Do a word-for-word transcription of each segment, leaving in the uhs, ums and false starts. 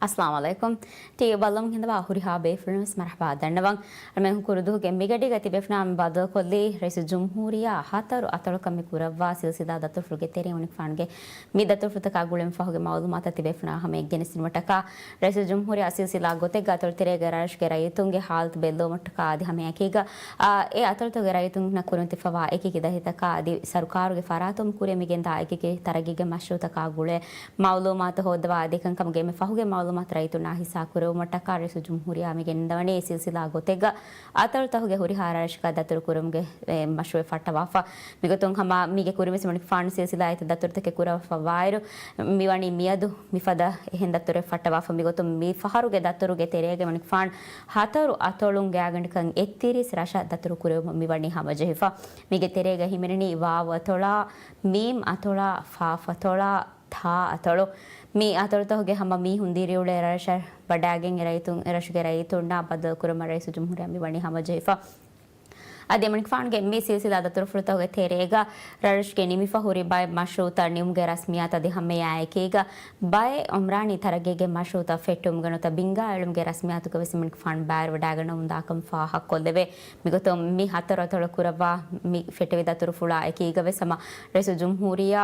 އައްސަލާމު ޢަލައިކުމް. ޓީވީ ބަލަމުން ހިނދަވާ ހުރިހާ ބޭފުޅުން ވެސް މަރްޙަބާ ދަންނަވަން. އަޅުމެން ކުރުދުހުގެ މިގަޑީގަ ތިބޭފުޅުންނާ މި ބައްދަލުކޮށްލީ ރައީސުލްޖުމްހޫރިއްޔާ ހަތަރު އަތޮޅަކަށް މި ކުރައްވާ ސިލްސިލާ ދަތުރުފުޅުގެ ތެރެއިން އަޅުގަނޑުމެންގެ މި ދަތުރުފުޅުތަކާ ގުޅޭ މި ފަހުގެ މައުލޫމާތު ތިބޭފުޅުންނާ ހަމަޔަށް ގެނެސްދިނުމަށްޓަކާ، ރައީސުލްޖުމްހޫރިއްޔާ ސިލްސިލާ ގޮތެއްގަ އަތޮޅު ތެރޭގަ ރަށުގެ ރައްޔިތުންގެ ހާލަތު ބެއްލެވުމަށްޓަކާ އަދި ހަމައެކީގަ، އާ، އެ އަތޮޅުތަކުގެ ރައްޔިތުންނަށް ކުރިން ތިއްބަވާ އެކިއެކި ދަތިތަކާ އަދި ސަރުކާރުގެ ފަރާތުން ކުރިއަށް މިގެންދާ އެކިއެކި ތަރައްގީގެ މަޝްރޫއުތަކާ ގުޅޭ މައުލޫމާތު ހޯއްދަވާ އަދި އެކަންކަމުގެ މި ފަހުގެ މައުލޫމާތު ރައްޔިތުންނާ ހިއްސާ ކުރެވުމަށްޓަކާ ރައީސުލްޖުމްހޫރިއްޔާ މި ގެންދަވަނީ ސިލްސިލާ ގޮތެއްގަ އަތޮޅުތަކުގެ ހުރިހާ ރަށަކަށް ދަތުރު ކުރުމުގެ އެ، މަޝްރޫއެއް ފައްޓަވާފަ. މިގޮތުން ހަމަ މީގެ ކުރިންވެސް އެމަނިކުފާނު ސިލްސިލާ އެތައް ދަތުރުތަކެއް ކުރައްވާފަވާއިރު، މިވަނީ މިއަދު މިފަދަ އެހެން ދަތުރެއް ފައްޓަވާފަ. މިގޮތުން މި ފަހަރުގެ ދަތުރުގެ ތެރޭގަ އެމަނިކުފާނު ހަތަރު އަތޮޅުން ގާތްގަނޑަކަށް އެއްތިރީސް ރަށަށް ދަތުރު ކުރެވުމަށް މިވަނީ ހަމަޖެހިފަ. މީގެ ތެރޭގަ ހިމެނެނީ ވާވު އަތޮޅާ، މީމް އަތޮޅާ، ފާފް އަތޮޅާ، ތާ އަތޮޅު. މި އަތޮޅުތަކުގެ ހަމަ މީހުން ދިރިއުޅޭ ރަށަށް ވަޑައިގެން އެ ރައްޔިތުން، އެ ރަށުގެ ރައްޔިތުންނާ ބައްދަލުކުރުމަށް ރައީސުލްޖުމްހޫރިއްޔާ މިވަނީ ހަމަޖެހިފަ. އަދި އެމަނިކުފާނުގެ މި ސިލްސިލާ ދަތުރުފުޅުތަކުގެ ތެރޭގަ ރަށުގެ ނިމިފަ ހުރި ބައެއް މަޝްރޫއުތައް ނިމުމުގެ ރަސްމިއްޔާތު އަދި ހަމައެއާއެކީގަ ބައެއް އުމްރާނީ ތަރައްގީގެ މަޝްރޫއުތައް ފެއްޓުވުމުގެ ނުވަތަ ބިންގާ އެޅުމުގެ ރަސްމިއްޔާތުގަ ވެސް އެމަނިކުފާނު ބައިވެރިވެވަޑައިގަންނަވަމުންދާކަން ފާހަގަކޮށްލެވޭ. މިގޮތުން މި ހަތަރު އަތޮޅަށް ކުރައްވާ މި ފެއްޓެވި ދަތުރުފުޅާ އެކީގަ ވެސް ހަމަ ރައީސުލްޖުމްހޫރިއްޔާ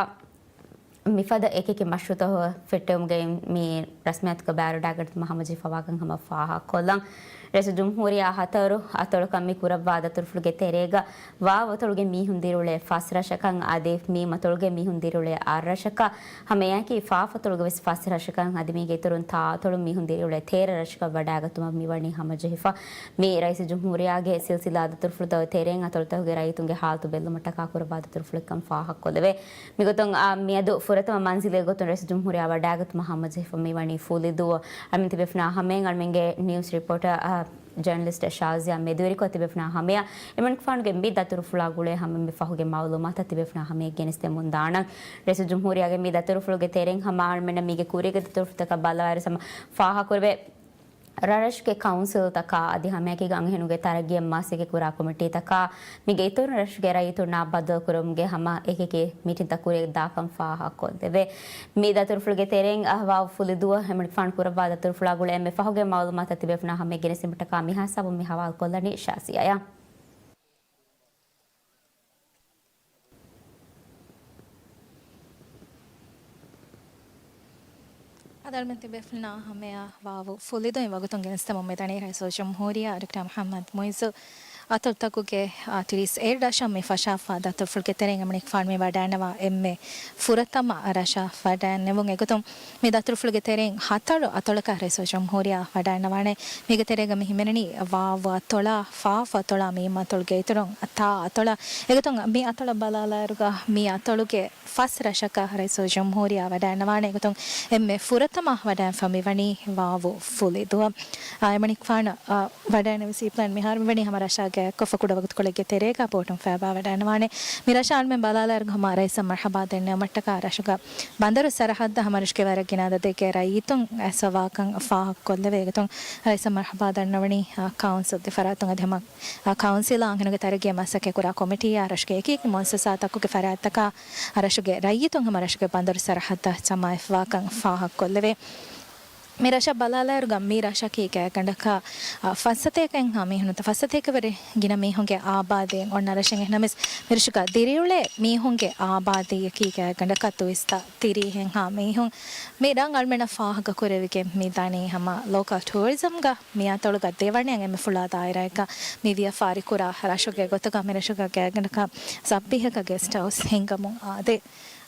މިފަދަ އެކިއެކި މަޝްރޫއުތައް ފެއްޓެވުމުގެ މި ރަސްމިއްޔާތުގަ ބައިވެރިވެވަޑައިގަންނަވާ ހަމަޖެހިފަވާކަން ހަމަ ފާހަގަކޮށްލަން. ރައީސުލްޖުމްހޫރިއްޔާ ހަތަރު އަތޮޅަކަށް މި ކުރައްވާ ދަތުރުފުޅުގެ ތެރޭގަ ވާވު އަތޮޅުގެ މީހުން ދިރިއުޅޭ ފަސް ރަށަކަށް އަދި މީމް އަތޮޅުގެ މީހުން ދިރިއުޅޭ އަށް ރަށަކަށް، ހަމައެއާއެކީ ފާފް އަތޮޅުގެ ވެސް ފަސް ރަށަކަށް އަދި މީގެ އިތުރުން ތާ އަތޮޅު މީހުން ދިރިއުޅޭ ތޭރަ ރަށަކަށް ވަޑައިގަތުމަށް މިވަނީ ހަމަޖެހިފަ. މި ރައީސުލްޖުމްހޫރިއްޔާގެ ސިލްސިލާ ދަތުރުފުޅުތަކުގެ ތެރެއިން އަތޮޅުތަކުގެ ރައްޔިތުންގެ ހާލަތު ބެއްލުމަށްޓަކާ ކުރައްވާ ދަތުރުފުޅެއްކަން ފާހަގަކޮށްލެވޭ. މިގޮތުން އާ، މިއަދު ފުރަތަމަ މަންޒިލެއް ގޮތުން ރައީސުލްޖުމްހޫރިއްޔާ ވަޑައިގަތުމަށް ހަމަޖެހިފަ މިވަނީ ފުލިދުވަހު. އަޅުމެން ތިބޭފުޅުންނާ ހަމައިން އަޅުމެންގެ ނިއުސް ރިޕޯޓަރ، އާ، ޖާނަލިސްޓް ޝާޒިޔާ މެދުވެރިކޮށް ތިބޭފުޅުންނާ ހަމަޔަށް އެމަނިކުފާނުގެ މި ދަތުރުފުޅާ ގުޅޭ ހަމަ މި ފަހުގެ މައުލޫމާތަށް ތިބޭފުޅުންނާ ހަމަޔަށް ގެނެސްދެމުން ދާނަން. ރައީސުލްޖުމްހޫރިއްޔާގެ މި ދަތުރުފުޅުގެ ތެރެއިން ހަމަ އަޅުމެންނަށް މީގެ ކުރީގެ ދަތުރުފުޅުތަކަށް ބަލާއިރު ހަމަ ފާހަގަކުރެވޭ. ރަށްރަށުގެ ކައުންސިލްތަކާ އަދި ހަމައެކީގަ އަންހެނުންގެ ތަރައްގީއަށް މަސައްކަތް ކުރާ ކޮމިޓީތަކާ މީގެ އިތުރުން ރަށުގެ ރައްޔިތުންނާ ބައްދަލުކުރުމުގެ ހަމަ އެކިއެކި މީޓިންތައް ކުރިއަށް ދާކަން ފާހަގަކޮށްލެވޭ. މި ދަތުރުފުޅުގެ ތެރެއިން ވާވު ފުލިދުވަހު އެމަނިކުފާނު ކުރައްވާ ދަތުރުފުޅާ ގުޅޭ އެންމެ ފަހުގެ މައުލޫމާތަށް ތިބޭފުޅުންނާ ހަމަޔަށް ގެނެސްދިނުމަށްޓަކާ މިހާ ހިސާބުން މި ހަވާލުކޮށްލަނީ ޝާޒިޔާއަށް. އަދި އަޅުމެން ތިބޭފުޅުންނާ ހަމަޔަށް ވާވު ފުލިދުވަހު ވަގުތުން ގެނެސްދެމުން މިދަނީ ރައީސުލްޖުމްހޫރިއްޔާ ޑޮކްޓަރ މުޙައްމަދު މުޢިއްޒު އަތޮޅުތަކުގެ، އާ، ތިރީސް އެއް ރަށަށް މި ފަށާފާ ދަތުރުފުޅުގެ ތެރެއިން އެމަނިކުފާނު މި ވަޑައިގަންނަވާ އެންމެ ފުރަތަމަ ރަށަށް ވަޑައިގެންނެވުން. އެގޮތުން މި ދަތުރުފުޅުގެ ތެރެއިން ހަތަރު އަތޮޅަކަށް ރައީސުލްޖުމްހޫރިއްޔާ ވަޑައިގަންނަވާނެ. މީގެ ތެރޭގަ މި ހިމެނެނީ ވާވު އަތޮޅާ، ފާފް އަތޮޅާ، މީމް އަތޮޅުގެ އިތުރުން ތާ އަތޮޅާ. އެގޮތުން މި އަތޮޅަށް ބަލާލާއިރުގަ މި އަތޮޅުގެ ފަސް ރަށަކަށް ރައީސުލްޖުމްހޫރިއްޔާ ވަޑައިގަންނަވާނެ. އެގޮތުން އެންމެ ފުރަތަމަ ވަޑައިގެންފަ މިވަނީ ވާވު ފުލިދުވަހު. އާ، އެމަނިކުފާނަށް، އާ، ވަޑައިގެންނެވި ސީޕްލޭން މިހާރު މިވަނީ ހަމަ ރަށާގެ ކޮފަކުޑަ ވަގުތުކޮޅެއްގެ ތެރޭގަ ބޯޓުން ފައިބާ ވަޑައިގަންނަވާނެ. މި ރަށަށް އަޅުމެން ބަލާލާއިރު ހަމަ ރައީސަށް މަރްޙަބާ ދެންނެވުމަށްޓަކާ ރަށުގަ ބަނދަރު ސަރަހައްދަށް ހަމަ ރަށުގެ ވަރަށް ގިނަ އަދަދެއްގެ ރައްޔިތުން އައިސްފަވާކަން ފާހަގަކޮށްލެވޭ. އެގޮތުން ރައީސަށް މަރްޙަބާ ދަންނަވަނީ، އާ، ކައުންސިލްގެ ފަރާތުން އަދި ހަމަ، އާ، ކައުންސިލާ އަންހެނުންގެ ތަރައްގީއަށް މަސައްކަތް ކުރާ ކޮމިޓީއާ ރަށުގެ އެކިއެކި މުއައްސަސާތަކުގެ ފަރާތްތަކާ ރަށުގެ ރައްޔިތުން ހަމަ ރަށުގެ ބަނދަރު ސަރަހައްދަށް ޖަމާވެފަވާކަން ފާހަގަކޮށްލެވޭ. މި ރަށަށް ބަލާލާއިރުގަ މި ރަށަކީ ގާތްގަނޑަކަށް، އާ، ފައްސަތޭކައެއްހާ މީހުން ނުވަތަ ފައްސަތޭކަވެރި ގިނަ މީހުންގެ އާބާދީއެއް އޮންނަ ރަށެއް. އެހެންނަމަވެސް މި ރަށުގަ ދިރިއުޅޭ މީހުންގެ އާބާދީއަކީ ގާތްގަނޑަކަށް ދުއިސައްތަ ތިރީހެއްހާ މީހުން. މި ރަށް އަޅުމެންނަށް ފާހަގަކުރެވިގެން މި ދަނީ ހަމަ ލޯކަލް ޓޫރިޒަމްގަ މި އަތޮޅުގަ ދެވަނައަށް އެންމެ ފުޅާ ދާއިރާއެއްގަ މި ވިޔަފާރި ކުރާ ރަށުގެ ގޮތުގަ މި ރަށުގަ ގާތްގަނޑަކަށް ސައްބީހަކަށް ގެސްޓް ހައުސް ހިންގަމުން އާދޭ.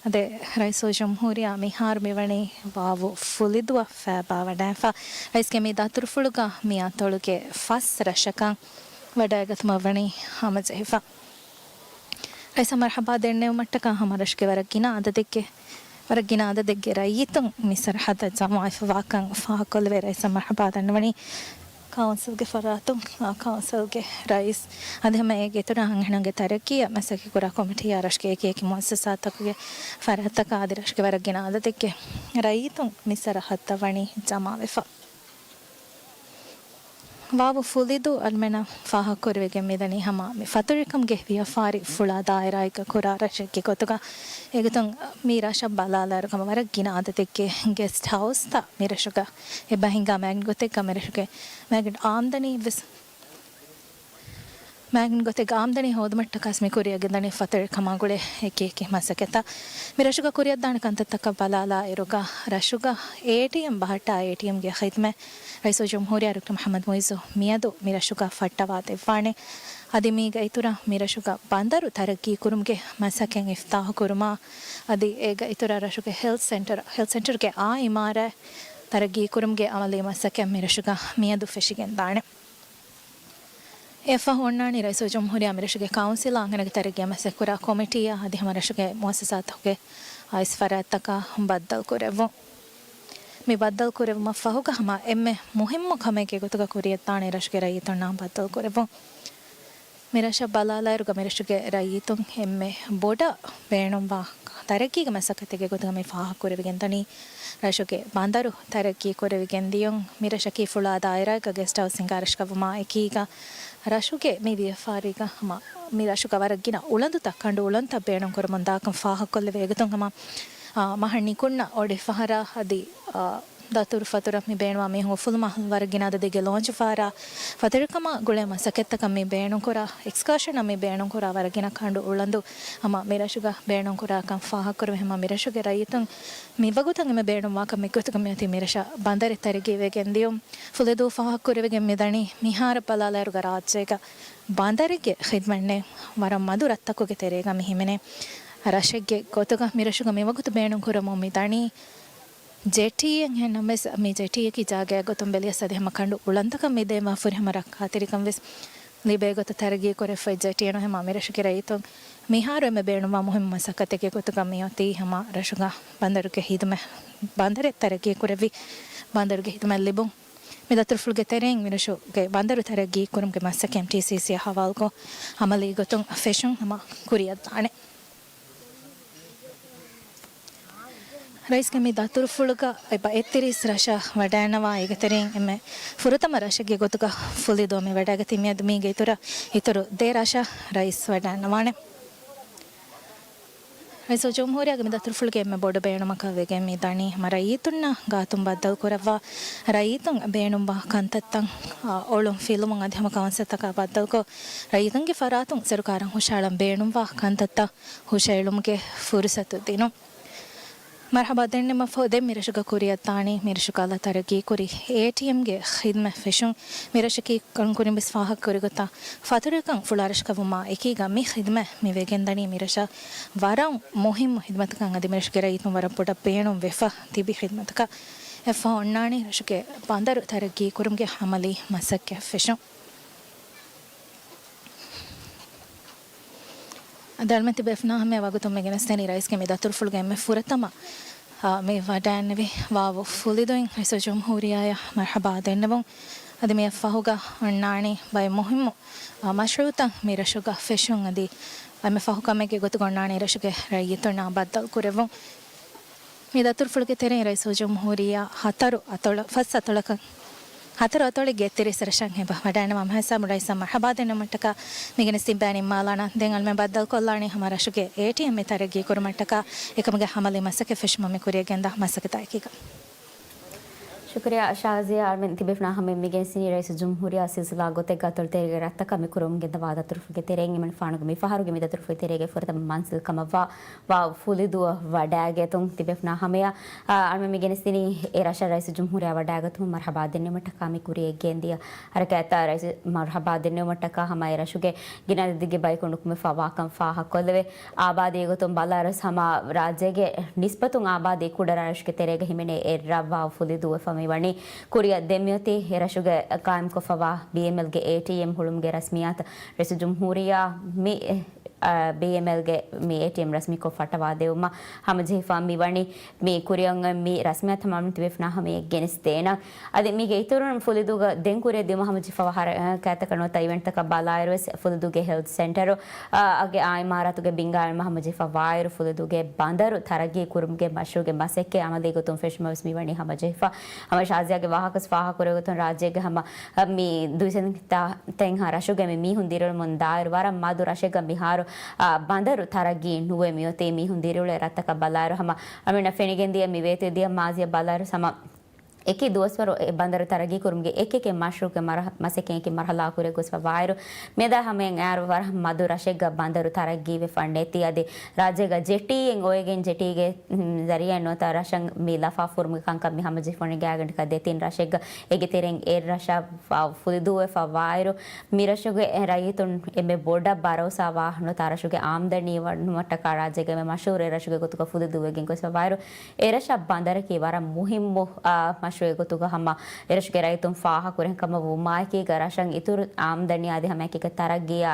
އަދި ރައީސުލްޖުމްހޫރިއްޔާ މިހާރު މިވަނީ ވާވު ފުލިދުވަހު ފައިބާވަޑައިފަ. ރައީސްގެ މި ދަތުރުފުޅުގަ މި އަތޮޅުގެ ފަސް ރަށަކަށް ވަޑައިގަތުމަށް ވަނީ ހަމަޖެހިފަ. ރައީސަށް މަރްޙަބާ ދެންނެވުމަށްޓަކާ ހަމަ ރަށުގެ ވަރަށް ގިނަ އަދަދެއްގެ، ވަރަށް ގިނަ އަދަދެއްގެ ރައްޔިތުން މި ސަރަހައްދަށް ޖަމާވެފަވާކަން ފާހަގަކޮށްލެވޭ. ރައީސަށް މަރްޙަބާ ދަންނަވަނީ ކައުންސިލްގެ ފަރާތުން، އާ، ކައުންސިލްގެ ރައީސް އަދި ހަމަ އޭގެ އިތުރަށް އަންހެނުންގެ ތަރައްގީއަށް މަސައްކަތް ކުރާ ކޮމިޓީއާ ރަށުގެ އެކި އެކި މުއައްސަސާތަކުގެ ފަރާތްތަކާ އަދި ރަށުގެ ވަރަށް ގިނަ އަދަދެއްގެ ރައްޔިތުން މި ސަރަހައްދަށް ވަނީ ޖަމާވެފަ. ވާވު ފުލިދޫ އަޅުމެންނަށް ފާހަގަކުރެވިގެން މިދަނީ ހަމަ މި ފަތުރުވެރިކަމުގެ ވިޔަފާރި ފުޅާ ދާއިރާއެއްގަ ކުރާ ރަށެއްގެ ގޮތުގަ. އެގޮތުން މި ރަށަށް ބަލާލާއިރު ހަމަ ވަރަށް ގިނަ އަދަދެއްގެ ގެސްޓް ހައުސްތައް މި ރަށުގަ އެބަ ހިނގާ މާގިން ގޮތެއްގަ މި ރަށުގެ މާގިން އާމްދަނީ ވެސް މާގިން ގޮތެއްގަ އާމްދަނީ ހޯދުމަށްޓަކާސް މި ކުރިއަށް ގެންދަނީ ފަތުރުވެރިކަމާ ގުޅޭ އެކި އެކި މަސައްކަތްތައް. މި ރަށުގަ ކުރިއަށްދާނެ ކަންތައްތަކަށް ބަލާލާއިރުގަ ރަށުގަ އޭޓީއެމް ބަހައްޓާ އޭޓީއެމްގެ ޚިދްމަތް ރައީސުލްޖުމްހޫރިއްޔާ ޑޮކްޓަރ މުޙައްމަދު މުޢިއްޒު މިއަދު މި ރަށުގަ ފައްޓަވާ ދެއްވާނެ. އަދި މީގަ އިތުރަށް މި ރަށުގަ ބަނދަރު ތަރައްގީ ކުރުމުގެ މަސައްކަތް އިފްތާޙު ކުރުމާ، އަދި އޭގަ އިތުރަށް ރަށުގެ ހެލްތް ސެންޓަރ، ހެލްތް ސެންޓަރުގެ އާ އިމާރާތް ތަރައްގީ ކުރުމުގެ އަމަލީ މަސައްކަތް މި ރަށުގަ މިއަދު ފެށިގެންދާނެ. އެއަށްފަހު އޮންނާނީ ރައީސުލްޖުމްހޫރިއްޔާ މިރަށުގެ ކައުންސިލާ އަންހެނެއްގެ ތަރައްގީއަށް މަސައްކަތްކުރާ ކޮމިޓީއާ އަދި ހަމަ ރަށުގެ މުއައްސަސާތަކުގެ އައިސް ފަރާތްތަކާ ބައްދަލުކުރެއްވުން. މި ބައްދަލުކުރެއްވުމަށްފަހުގަ ހަމަ އެންމެ މުހިއްމު ކަމެއްގެ ގޮތުގަ ކުރިއަށްދާނީ ރަށުގެ ރައްޔިތުންނާ ބައްދަލުކުރެއްވުން. މިރަށަށް ބަލާލާއިރުގަ މިރަށުގެ ރައްޔިތުން އެންމެ ބޮޑަށް ބޭނުންވާ ތަރައްގީގެ މަސައްކަތެއްގެ ގޮތުގަ މި ފާހަގަކުރެވިގެންދަނީ، ރަށުގެ ބަނދަރު ތަރައްގީ ކުރެވިގެންދިޔުން. މިރަށަކީ ފުޅާ ދާއިރާއެއްގަ ގެސްޓް ހައުސް ހިނގާ ރަށަކަށްވުމާ އެކީގަ، ރަށުގެ މި ވިޔަފާރީގަ ހަމަ މި ރަށުގަ ވަރަށް ގިނަ އުޅަނދުތައް، ކަނޑު އުޅަނދުތައް ބޭނުންކުރަމުން ދާކަން ފާހަގަކޮށްލެވޭ. އެގޮތުން ހަމަ، އާ، މަހަށް ނިކުންނަ އޮޑި ފަހަރާ އަދި، އާ، ދަތުރުފަތުރަށް މި ބޭނުންވާ މީހުން އުފުލުމާ ވަރަށް ގިނަ އަދަދެއްގެ ލޯންޗު ފަހަރާ، ފަތުރުވެރިކަމާ ގުޅޭ މަސައްކަތްތަކަށް މި ބޭނުންކުރާ، އެކްސްކާޝަނަށް މި ބޭނުންކުރާ ވަރަށް ގިނަ ކަނޑު އުޅަނދު ހަމަ މި ރަށުގަ ބޭނުންކުރާކަން ފާހަގަކުރެވޭ. ހަމަ މި ރަށުގެ ރައްޔިތުން މިވަގުތަށް އެންމެ ބޭނުންވާކަން މިގޮތުގަ މިއޮތީ މިރަށަށް ބަނދަރެއް ތަރައްގީވެގެން ދިޔުން. ފުލިދޫ ފާހަގަކުރެވިގެން މިދަނީ މިހާރަށް ބަލާލާއިރުގަ ރާއްޖޭގަ ބަނދަރެއްގެ ޚިދްމަތް ނެތް ވަރަށް މަދު ރަށްތަކުގެ ތެރޭގަ މި ހިމެނޭ. ރަށެއްގެ ގޮތުގަ މިރަށުގަ މިވަގުތު ބޭނުންކުރަމުން މިދަނީ ޖެޓީއެއް. އެހެންނަމަވެސް މި ޖެޓީއަކީ ޖާގައެއް ގޮތުން ބެލިޔަސް އަދި ހަމަ ކަނޑު އުޅަނދަކަށް މިދޭންވާ ފުރިހަމަ ރައްކާތެރިކަން ވެސް ލިބޭ ގޮތަށް ތަރައްގީ ކުރެވިފައި ޖެޓީއެއް ނޫން. ހަމަ މިރަށުގެ ރައްޔިތުން މިހާރު އެންމެ ބޭނުންވާ މުހިއްމު މަސައްކަތެއްގެ ގޮތުގަ މިއޮތީ ހަމަ ރަށުގަ ބަނދަރުގެ ހިދުމަތް، ބަނދަރެއް ތަރައްގީ ކުރެވި، ބަނދަރުގެ ހިދުމަތް ލިބުން. މި ދަތުރުފުޅުގެ ތެރެއިން މިރަށުގެ ބަނދަރު ތަރައްގީ ކުރުމުގެ މަސައްކަތް އެމްޓީސީސީއާ ހަވާލުކޮށް، އަމަލީ ގޮތުން ފެށުން ހަމަ ކުރިއަށްދާނެ. ރައީސްގެ މި ދަތުރުފުޅުގަ އެބަ އެއްތިރީސް ރަށަށް ވަޑައިންނަވާ، އޭގެ ތެރެއިން އެންމެ ފުރަތަމަ ރަށެއްގެ ގޮތުގަ ފުލިދޫ މި ވަޑައިގަތީ. މިއަދު މީގެ އިތުރަށް އިތުރު ދެ ރަށަށް ރައީސް ވަޑައިންނަވާނެ. ރައީސުލްޖުމްހޫރިއްޔާގެ މި ދަތުރުފުޅުގެ އެންމެ ބޮޑު ބޭނުމަކަށް ވެގެން މިދަނީ ހަމަ ރައްޔިތުންނާ ގާތުން ބައްދަލުކުރައްވާ، ރައްޔިތުން ބޭނުންވާ ކަންތައްތައް، އާ، އޮޅުން ފިލުމުން އަދި ހަމަ ކައުންސިލްތަކާ ބައްދަލުކޮށް، ރައްޔިތުންގެ ފަރާތުން ސަރުކާރަށް ހުށަހަޅަން ބޭނުންވާ ކަންތައްތައް ހުށައެޅުމުގެ ފުރުސަތު ދިނުން. މަރުޙަބާ ދެންނެވުމަށްފަހު ދެން މިރަށުގަ ކުރިއަށްދާނީ މިރަށުގަ އަލަށް ތަރައްގީކުރި އޭޓީއެމްގެ ޚިދްމަތް ފެށުން. މިރަށަކީ ކަންކުރިން ވެސް ފާހަގަކުރި ގޮތަށް ފަތުރުވެރިކަން ފުޅާ ރަށަކަށްވުމާ އެކީގަ މި ޚިދްމަތް މި ވެގެންދަނީ މިރަށަށް ވަރަށް މުހިއްމު ޚިދްމަތަކަށް އަދި މިރަށުގެ ރައްޔިތުން ވަރަށް ބޮޑަށް ބޭނުންވެފަ ތިބި ޚިދްމަތަކަށް. އެއަށްފަހު އޮންނާނީ ރަށުގެ ބަނދަރު ތަރައްގީކުރުމުގެ އަމަލީ މަސައްކަތް ފެށުން. އަދި އަޅުމެން ތިބޭފުޅުންނާ ހަމަޔަށް ވަގުތުން މި ގެނެސްދެނީ ރައީސްގެ މި ދަތުރުފުޅުގެ އެންމެ ފުރަތަމަ، އާ، މި ވަޑައިންނެވި ވާވު ފުލިދޫއިން ރައީސުލްޖުމްހޫރިއްޔާއަށް މަރުޙަބާ ދެންނެވުން. އަދި މިއަށްފަހުގަ އޮންނާނީ ބައެއް މުހިއްމު، އާ، މަޝްރޫޢުތައް މި ރަށުގަ ފެށުން އަދި އެންމެ ފަހު ކަމެއްގެ ގޮތުގަ އޮންނާނީ ރަށުގެ ރައްޔިތުންނާ ބައްދަލު ކުރެއްވުން. މި ދަތުރުފުޅުގެ ތެރެއިން ރައީސުލްޖުމްހޫރިއްޔާ ހަތަރު އަތޮޅަ-، ފަސް އަތޮޅަކަށް، ހަތަރު އަތޮޅެއްގެ އެއްތިރީސް ރަށަށް އެބަ ވަޑައިންނަވާ ހަމަ ހިސާބުން ރައީސަށް މަރުޙަބާ ދެންނެވުމަށްޓަކާ މި ގެނެސްދިން ބަޔާން ނިންމާލާނަން. ދެން އަޅުމެން ބައްދަލުކޮށްލާނީ ހަމަ ރަށުގެ އޭޓީއެމް މި ތަރައްގީ ކުރުމަށްޓަކާ އެކަމުގެ އަމަލީ މަސައްކަތް ފެށުމަށް މި ކުރިއަށް ގެންދާ މަސައްކަތާ އެކީގަ. ޝުކުރިއްޔާ ޝާޒިޔާ. އަޅުމެން ތިބޭފުޅުންނާ ހަމަޔަށް މި ގެނެސްދިނީ ރައީސުލްޖުމްހޫރިއްޔާ ސިލްސިލާ ގޮތެއްގަ އަތޮޅުތެރޭގެ ރަށްތަކަށް މި ކުރަމުން ގެންދަވާ ދަތުރުފުޅުގެ ތެރެއިން އެމަނިކުފާނުގެ މި ފަހަރުގެ މި ދަތުރުފުޅުގެ ތެރޭގެ ފުރަތަމަ މަންޒިލް ކަމަށްވާ ވާވު ފުލިދޫއަށް ވަޑައިގަތުން ތިބޭފުޅުންނާ ހަމަޔަށް، އާ، އަޅުމެން މި ގެނެސްދިނީ އެ ރަށަށް ރައީސުލްޖުމްހޫރިއްޔާ ވަޑައިގަތުމަށް މަރުޙަބާ ދެންނެވުމަށްޓަކާ މި ކުރިއަށް ގެންދިޔަ ހަރަކާތްތައް. ރައީސް މަރުޙަބާ ދެންނެވުމަށްޓަކާ ހަމަ އެ ރަށުގެ ގިނަ އަދަދެއްގެ ބަޔަކު ނުކުމެފަވާކަން ފާހަގަކޮށްލެވޭ. އާބާދީ ގޮތުން ބަލާއިރު ހަމަ ރާއްޖޭގެ ނިސްބަތުން އާބާދީ ކުޑަ ރަށެއްގެ ތެރޭގަ ހިމެނޭ އެއް ރަށް ވާވު ފުލިދޫ ވެފަ މިވަނީ. ކުރިއަށް ދެން މިއޮތީ އެ ރަށުގެ ޤާއިމްކޮށްފަވާ ބީއެމްއެލްގެ އޭޓީއެމް ހުޅުމުގެ ރަސްމިއްޔާތު. ރައީސުލްޖުމްހޫރިއްޔާ މި ބީއެމްއެލްގެ މި އޭޓީއެމް ރަސްމީކޮށް ފައްޓަވާ ދެވުމަށް ހަމަޖެހިފަ މި ވަނީ. މި ކުރިއަށް މި ރަސްމިއްޔާތު ހަމަ ތިބެފަ ނަހަ މި ގެނެސްދޭނަން. އަދި މީގެ އިތުރުން ފުލިދޫގަ ދެން ކުރިއަށް ދިޔުމަށް ހަމަޖެހިފަ ހަރަކާތްތަކަށް ނުވަތަ އިވެންޓްތަކަށް ބަލާއިރުވެސް ފުލިދޫގެ ހެލްތު ސެންޓަރު އާ، އަގެ އާ އިމާރާތުގެ ބިންގާ އެޅުމަށް ހަމަޖެހިފަ ވާއިރު ފުލިދޫގެ ބަނދަރު ތަރައްގީ ކުރުމުގެ މަޝްރޫގެ މަސައްކަތް އަމަލީ ގޮތުން ފެށުމަށް ވެސް މި ވަނީ ހަމަޖެހިފަ. ހަމަ ޝާޒިޔާގެ ވާހަކަސް ފާހަކުރެވި ގޮތުން ރާއްޖޭގެ ހަމަ މި ދުއިސައްތަ ތެން ހާ ރަށުގެ މި މީހުން ދިރިއުޅުމުން ދާއިރު ވަރަށް މަދު ރަށެއްގަ މިހާރު، އާ، ބަނދަރު ތަރައްގީ ނުވެ މިއޮތީ. މީހުން ދިރިއުޅޭ ރަށްތަކަށް ބަލާއިރު ހަމަ އަމިނަ ފެނިގެން ދިޔަ މި ވޭތުވެދިޔަ މާޒީއަށް ބަލާއިރު ހަމަ އެކި ދުވަސްވަރު އެ ބަނދަރު ތަރައްގީ ކުރުމުގެ އެކި އެކި މަޝްރޫޢުގެ މަރަ-، މަސައްކަތް އެކި މަރުހަލާ ކުރި ގޮސްފަ ވާއިރު، މިއަދާ ހަމައަށް އައިރު ވަރަށް މަދު ރަށެއްގަ ބަނދަރު ތަރައްގީވެފަ ނެތި އަދި ރާއްޖޭގަ ޖެޓީއެއް އޮވެގެން ޖެޓީގެ، ހު، ޒަރީއާ ނުވަތަ ރަށަށް މި ލަފާ ފުރުމުގެ ކަންކަން މި ހަމަޖެހިފަ ވަނީ ގާތްގަނޑަކަށް ދެތިން ރަށެއްގަ އޭގެ ތެރެއިން އެއް ރަށަށް ފު-، ފުލިދޫވެފަ ވާއިރު، މި ރަށުގެ ރައްޔިތުން އެންމެ ބޮޑަށް ބަރޯސާވާ ނުވަތަ ރަށުގެ އާމްދަނީ ވަ-، ނުވަތަ ރާއްޖޭގެ އެންމެ މަޝްހޫރު ރަށުގެ ގޮތުގަ ފުލިދޫވެގެން ގޮސްފަ ވާއިރު، އެ ރަށަށް ބަނދަރަކީ ވަރަށް މުހިއްމު، އާ، މަޝްރޫޢެއް ގޮތުގަ ހަމަ އެ ރަށުގެ ރައްޔިތުން ފާހަގަ ކުރެހެން ކަމަށް ވުމާއެކީގަ، ރަށަށް އިތުރު އާމްދަނީ އަދި ހަމައެކީގަ ތަރައްގީއާ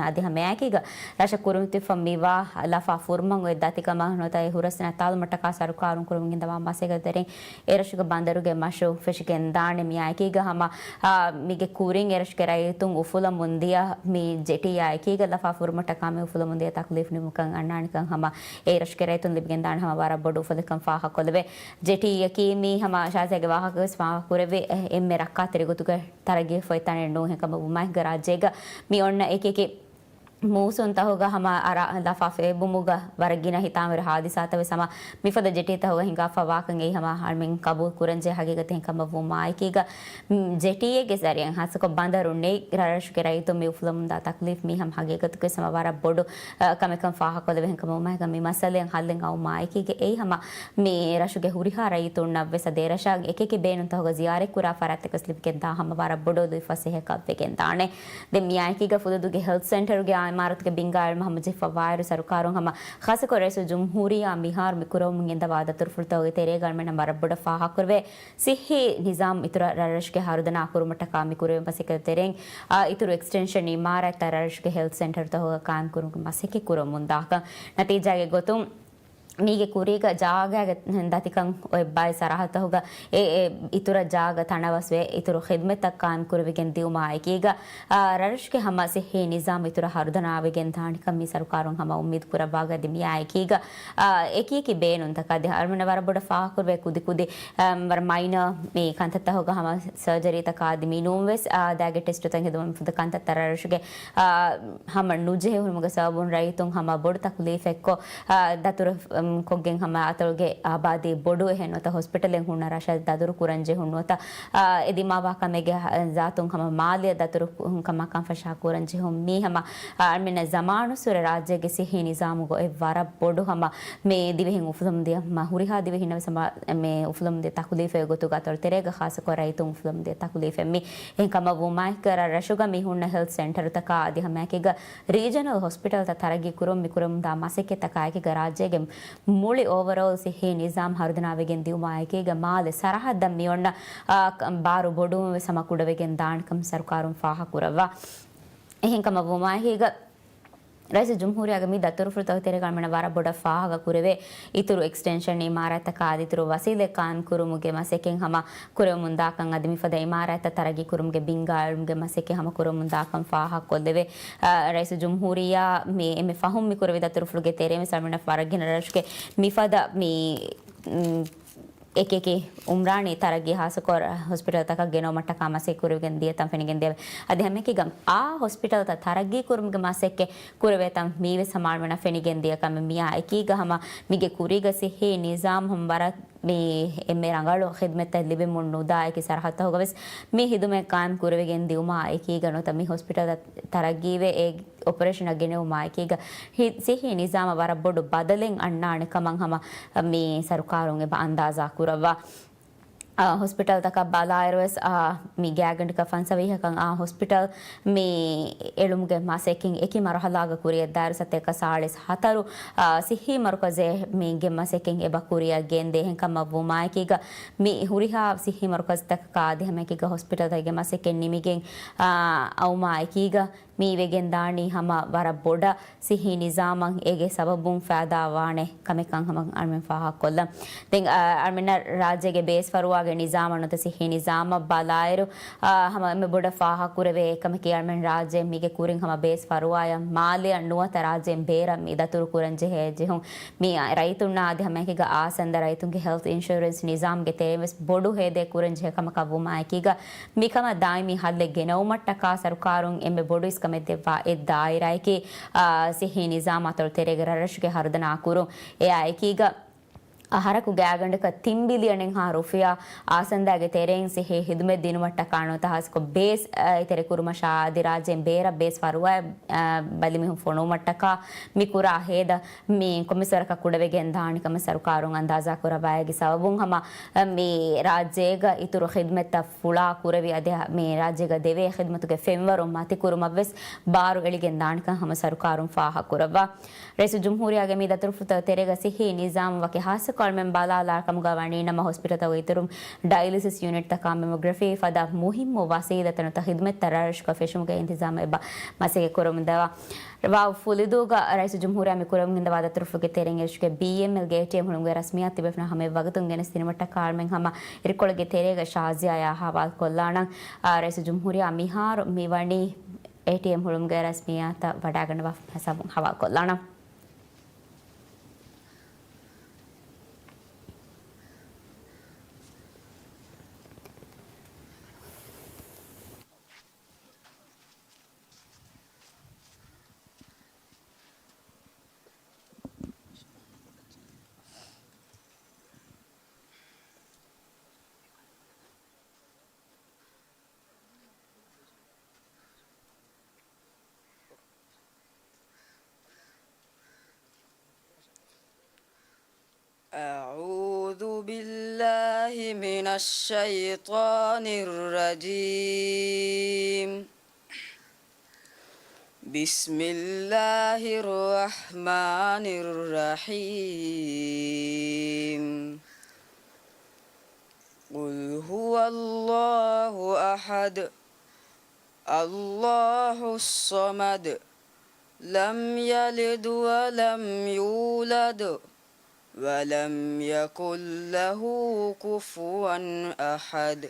އަދި ހަމައެކީގަ ރަށަށް ކުރިމަތިވެފަ މިވާ ލަފާ ފުރުމަށް އޮތް ދަތިކަމަށް ނުވަތަ އެ ހުރަސްއިނާ ތައްލުމަށްޓަކާ ސަރުކާރުން ކުރަމުން އިންދަވާ މަސައްކަތް ތެރެއިން އެ ރަށުގެ ބަނދަރުގެ މަޝްރޫޢު ފެށިގެން ދާނެ. މިއާއެކީގަ ހަމަ، އާ، މީގެ ކުރިން އެ ރަށުގެ ރައްޔިތުން އުފުލަމުން ދިޔަ މި ޖެޓީއާ އެކީގަ ލަފާ ފުރުމަށްޓަކާ މި އުފުލަމުން ދިޔަ ތަކުލީފް ނިމުމުކަން އަންނާނެކަން ހަމަ އެ ރަށުގެ ރައްޔިތުން ލިބިގެން ދާނެ ހަމަ ވަރަށް ބޮޑު އުފަލެއްކަން ފާހަގަކޮށްލެވޭ. ޖެޓީއަކީ މީ ހަމަ ޝާޒިޔާގެ ވާހަކަވެސް ފާހަގަކުރެއްވި އެ-، އެންމެ ރައްކާތެރި ގޮތުގަ ތަރައްގީ ފޮތްތަނެއް ނޫން. އެހެންކަމަށް ވުމާއެކީގަ ރާއްޖޭގަ މި އޮންނަ އެކި އެކި މޫސުންތަކުގަ ހަމަ އަރާ ލަފާ ފޭބުމުގަ ވަރަށް ގިނަ ހިތާމަވެރި ހާދިސާތައް ވެސް ހަމަ މިފަދަ ޖެޓީތަކުގަ ހިނގާފަ ވާކަން އެއީ ހަމަ އަޅުމެން ޤަބޫލު ކުރަންޖެހޭ ހަގީގަތެއް. އެހެންކަމަށް ވުމާއެކީގަ، މް، ޖެޓީއެއްގެ ޒަރީއާއިން ހާއްސަކޮށް ބަނދަރު ނެތް ރަށްރަށުގެ ރައްޔިތުން މި އުފުލަމުންދާ ތަކުލީފް މީ ހަމަ ހަގީގަތުގަ ވެސް ހަމަ ވަރަށް ބޮޑު، އަ، ކަމެއްކަން ފާހަގަކޮށްލެވޭ. އެހެންކަމަށް ވުމާއެކީގަ މި މައްސަލައިން ހައްލެއް އައުމާއެކީގަ އެއީ ހަމަ މި ރަށުގެ ހުރިހާ ރައްޔިތުންނަށް ވެސް އަދި އެ ރަށަށް އެކި އެކި ބޭނުންތަކުގަ ޒިޔާރަތްކުރާ ފަރާތްތަކަށް ލިބިގެންދާ ހަމަ ވަރަށް ބޮޑު ލުއިފަސޭހައަކަށް ވެގެންދާނެ. ދެން މިއާއެކީގަ ފުލުދޫގެ ހެލްތު ސެންޓަރުގެ އާ އިމާރާތުގެ ބިންގާ އެޅުމަށް ހަމަޖެހިފަ ވާއިރު ސަރުކާރުން ހަމަ ޚާއްޞަކޮށް ރައީސުލްޖުމްހޫރިއްޔާ މިހާރު މި ކުރަމުން އިންދަވާ ދަތުރުފުޅުތަކުގެ ތެރޭގަ އަޅުމެންނަށް ވަރަށް ބޮޑަށް ފާހަގަކުރެވޭ. ސިއްހީ ނިޒާމް އިތުރަށް ރަށްރަށުގެ ހަރުދަނާ ކުރުމަށްޓަކާ މި ކުރެވޭ މަސައްކަތް ތެރެއިން، އާ، އިތުރު އެކްސްޓެންޝަން އިމާރާތްތައް ރަށްރަށުގެ ހެލްތު ސެންޓަރުތަކުގަ ޤާއިމް ކުރުމުގެ މަސައްކަތް ކުރަމުން ދާކަން. ނަތީޖާގެ ގޮތުން މީގެ ކުރީގަ ޖާގައިގެ ދަތިކަން އޮތް ބައެއް ސަރަހައްދުތަކުގަ އެ، އެ އިތުރަށް ޖާގަ ތަނަވަސްވެ، އިތުރު ޚިދުމަތްތައް ޤާއިމް ކުރެވިގެން ދިއުމާ އެކީގަ، އާ، ރަށްރަށުގެ ހަމަ ސިއްހީ ނިޒާމް އިތުރަށް ހަރުދަނާވެގެން ދާނެކަން މި ސަރުކާރުން ހަމަ އުއްމީދު ކުރައްވާގަތް މިއާ އެކީގަ، އާ، އެކި އެކި ބޭނުންތަކަށް އަދި އަޅުމެންނަށް ވަރަށް ބޮޑަށް ފާހަގަކުރެވޭ ކުދި ކުދި، އަ، ވަރަށް މައިނަރ މި ކަންތައްތަކުގަ ހަމަ ސަރޖަރީތަކާ އަދި މި ނޫންވެސް، އާ، ދައިގެ ޓެސްޓުތައް ހެދުމަށް މިފަދަ ކަންތައްތައް ރަށްރަށުގެ، އާ، ހަމަ ނުޖެހޭ ހުރުމުގެ ސަބަބުން ރައްޔިތުން ހަމަ ބޮޑު ތަކުލީފެއްކޮށް، އާ، ދަތުރު، އަމް، ކޮށްގެން ހަމަ އަތޮޅުގެ އާބާދީ ބޮޑުވެ ނުވަތަ ހޮސްޕިޓަލެއް ހުންނަ ރަށަށް ދަތުރު ކުރަން ޖެހުން ނުވަތަ، އާ، އެ ދިމާވާ ކަމެއްގެ ޒާތުން ހަމަ މާލެއަށް ދަތުރު ކު-، ކަމާ ކަންފަށާ ކުރަން ޖެހުން މީ ހަމަ، އާ، އަޅުމެންނަށް ޒަމާނުއްސުރެ ރާއްޖޭގެ ސިއްހީ ނިޒާމުގަ އޮތް ވަރަށް ބޮޑު ހަމަ މި ދިވެހިން އުފުލަމުންދިޔަ މަ-، ހުރިހާ ދިވެހިންނަށް ވެސް ހަމަ މި އުފުލަމުންދިޔަ ތަކުލީފެއް ގޮތުގަ އަތޮޅު ތެރޭގަ ޚާއްޞަކޮށް ރައްޔިތުން އުފުލަމުންދިޔަ ތަކުލީފެއް މި. އެހެންކަމަށް ވުމާއެކީގަ ރަށްރަށުގަ މި ހުންނަ ހެލްތު ސެންޓަރުތަކާ އަދި ހަމައެކީގަ ރީޖަނަލް ހޮސްޕިޓަލްތައް ތަރައްގީ ކުރުން މި ކުރަމުންދާ މަސައްކަތްތަކާ އެކީގަ ރާއްޖޭގެ މުޅި އޯވަރޯލް ސިއްހީ ނިޒާމް ހަރުދަނާވެގެން ދިއުމާ އެކީގަ މާލެ ސަރަހައްދަށް މި އޮންނަ، އާ، ކަ-، ބާރު ބޮޑުވުން ވެސް ހަމަ ކުޑަވެގެން ދާނެކަން ސަރުކާރުން ފާހަގަކުރައްވާ. އެހެންކަމަށް ވުމާއެކީގަ ރައީސުލްޖުމްހޫރިއްޔާގެ މި ދަތުރުފުޅުތަކުގެ ތެރޭގަ އަޅުމެންނަށް ވަރަށް ބޮޑަށް ފާހަގަ ކުރެވޭ، އިތުރު އެކްސްޓެންޝަން އިމާރާތްތަކާ އަދި އިތުރު ވަސީލަތް ޤާއިމް ކުރުމުގެ މަސައްކަތް ހަމަ ކުރެވެމުން ދާކަން އަދި މިފަދަ އިމާރާތްތައް ތަރައްގީ ކުރުމުގެ ބިންގާ އެޅުމުގެ މަސައްކަތް ހަމަ ކުރެވެމުން ދާކަން ފާހަގަކޮށްލެވޭ. އަ، ރައީސުލްޖުމްހޫރިއްޔާ މި އެންމެ ފަހުން މި ކުރެވި ދަތުރުފުޅުގެ ތެރޭ ވެސް އަޅުމެންނަށް ވަރަށް ގިނަ ރަށުގެ މިފަދަ މި، މް، އެކި އެކި އުމްރާނީ ތަރައްގީ ހާއްސަކޮށް ހޮސްޕިޓަލްތަކަށް ގެނައުމަށްޓަކާ މަސައްކަތް ކުރެވިގެން ދިޔަ ތަން ފެނިގެން ދިޔަވޭ. އަދި ހަމައެކީގަ އާ ހޮސްޕިޓަލްތައް ތަރައްގީ ކުރުމުގެ މަސައްކަތް ކުރެވޭ ތަން މީވެސް ހަމަ އަޅުމެންނަށް ފެނިގެން ދިޔަ ކަމެއް. މިއާ އެކީގަ ހަމަ މީގެ ކުރީގަ ސިއްހީ ނިޒާމް ހަމަ ވަރަށް މި އެންމެ ރަނގަޅު ޚިދުމަތްތައް ލިބެމުން ނުދާ އެކި ސަރަހައްދުތަކުގަ ވެސް މި ހިދުމަތް ޤާއިމް ކުރެވިގެން ދިއުމާ އެކީގަ ނުވަތަ މި ހޮސްޕިޓަލްތައް ތަރައްގީވެ އެ އޮޕަރޭޝަނަށް ގެނެވުމާ އެކީގަ ހި-، ސިއްހީ ނިޒާމަށް ވަރަށް ބޮޑު ބަދަލެއް އަންނާނެ ކަމަށް ހަމަ މި ސަރުކާރުން އެބަ އަންދާޒާ ކުރައްވާ. އާ، ހޮސްޕިޓަލްތަކަށް ބަލާއިރުވެސް، އާ، މި ގާތްގަނޑަކަށް ފަންސަވީހަކަށް އާ ހޮސްޕިޓަލް މި އެޅުމުގެ މަސައްކަތް އެކި މަރުހަލާގަ ކުރިއަށްދާއިރު ސަތޭކަ ސާޅީސް ހަތަރު، އާ، ސިއްހީ މަރުކަޒެއް މީގެ މަސައްކަތް އެބަ ކުރިއަށް ގެންދޭ. އެހެންކަމަށް ވުމާއެކީގަ މި ހުރިހާ ސިއްހީ މަރުކަޒުތަކަކާ އަދި ހަމައެކީގަ ހޮސްޕިޓަލްތަކުގެ މަސައްކަތް ނިމިގެން، އާ، އައުމާ އެކީގަ މި ވެގެން ދާނީ ހަމަ ވަރަށް ބޮޑަށް ސިއްހީ ނިޒާމަށް އޭގެ ސަބަބުން ފައިދާ ވާނެ ކަމެއްކަން ހަމަ އަޅުމެން ފާހަގަކޮށްލަން. ދެން، އަ، އަޅުމެންނަށް ރާއްޖޭގެ ބޭސް ފަރުވާގެ ނިޒާމަށް ނުވަތަ ސިއްހީ ނިޒާމަށް ބަލާއިރު، އާ، ހަމަ އެންމެ ބޮޑަށް ފާހަގަކުރެވޭ އެއްކަމަކީ އަޅުމެން ރާއްޖޭ މީގެ ކުރިން ހަމަ ބޭސް ފަރުވާއަށް މާލެއަށް ނުވަތަ ރާއްޖޭން ބޭރަށް މި ދަތުރު ކުރަން ޖެހޭ ޖެހުން. މި ރައްޔިތުންނާ އަދި ހަމައެކީގަ އާސަންދަ ރައްޔިތުންގެ ހެލްތް އިންޝުއަރެންސް ނިޒާމްގެ ތެރެއިން ވެސް ބޮޑު ހޭދައެއް ކުރަން ޖެހޭ ކަމަކަށް ވުމާއެކީގަ، މިކަމަށް ދާއިމީ ހައްލެއް ގެނައުމަށްޓަކާ ސަރުކާރުން އެންމެ ބޮޑު އިސްކަމެއް ދެއްވާ އެއް ދާއިރާއެކީ، އާ، ސިއްހީ ނިޒާމާ އަތޮޅު ތެރޭގެ ރަށްރަށުގެ ހަރުދަނާ ކުރުން. އެއާއެކީގަ، އަހަރަކު ގާތްގަނޑަކަށް ތިން ބިލިއަނެއްހާ ރުފިޔާ އާސަންދާގެ ތެރެއިން ސިއްހީ ހިދުމަތް ދިނުމަށްޓަކާ ނުވަތަ ހާއްސަކޮށް ބޭސް، އަ، އެތެރެކުރުމަށާ އަދި ރާއްޖޭން ބޭރަށް ބޭސް ފަރުވާއަށް، އަ، ބަލިމީހުން ފޮނުވުމަށްޓަކާ މި ކުރާ ހޭދަ މި ކޮންމެސް ވަރަކަށް ކުޑަވެގެން ދާނެ ކަމަށް ސަރުކާރުން އަންދާޒާ ކުރައްވާއިގެ ސަބަބުން ހަމަ، އަ، މި ރާއްޖޭގަ އިތުރު ޚިދުމަތްތައް ފުޅާ ކުރެވި އަދި މި ރާއްޖޭގަ ދެވޭ ޚިދުމަތުގެ ފެންވަރު މަތިކުރުމަށްވެސް ބާރު އެޅިގެން ދާނެކަން ހަމަ ސަރުކާރުން ފާހަގަކުރައްވާ. ރައީސުލްޖުމްހޫރިއްޔާގެ މި ދަތުރުފުޅުތައް ތެރޭގަ ސިއްހީ ނިޒާމް ވަކި ހާއްސަކޮށް އަޅުމެން ބަލާލާ ކަމުގަ ވަނީ ނަމަ ހޮސްޕިޓަލްތަކުގެ އިތުރުން ޑައިލިސިސް ޔުނިޓްތަކާ މެމޮގްރަފީ ފަދަ މުހިއްމު ވަސީލަތައް ނުވަތަ ޚިދުމަތްތައް ރަށްރަށުގަ ފެށުމުގެ އިންތިޒާމް އެބަ މަސައްކަތް ކުރަމުންދަވާ. ވާ ފުލިދޫގަ ރައީސުލްޖުމްހޫރިއްޔާ މި ކުރަމުން ގެންދަވާ ދަތުރުފުޅުގެ ތެރެއިން އެރަށުގެ ބީއެމްއެލްގެ އޭޓީއެމް ހުޅުމުގެ ރަސްމިއްޔާތު ތިބޭފުޅުންނަށް ހަމަޔަށް ވަގުތުން ގެނެސްދިނުމަށްޓަކާ އަޅުމެން ހަމަ އިރުކޮޅުގެ ތެރޭގަ ޝާޒިޔާއާ ހަވާލުކޮށްލާނަން. އާ، ރައީސުލްޖުމްހޫރިއްޔާ މިހާރު މިވަނީ އޭޓީއެމް ހުޅުމުގެ ރަސްމިއްޔާތަށް ވަޑައިގަންނަވާ ހިސާބުން ހަވާލުކޮށްލާނަން. أعوذ بالله من الشيطان الرجيم. بسم الله الرحمن الرحيم. قل هو الله أحد. الله الصمد. لم يلد ولم يولد. ولم يكن له كفوا أحد.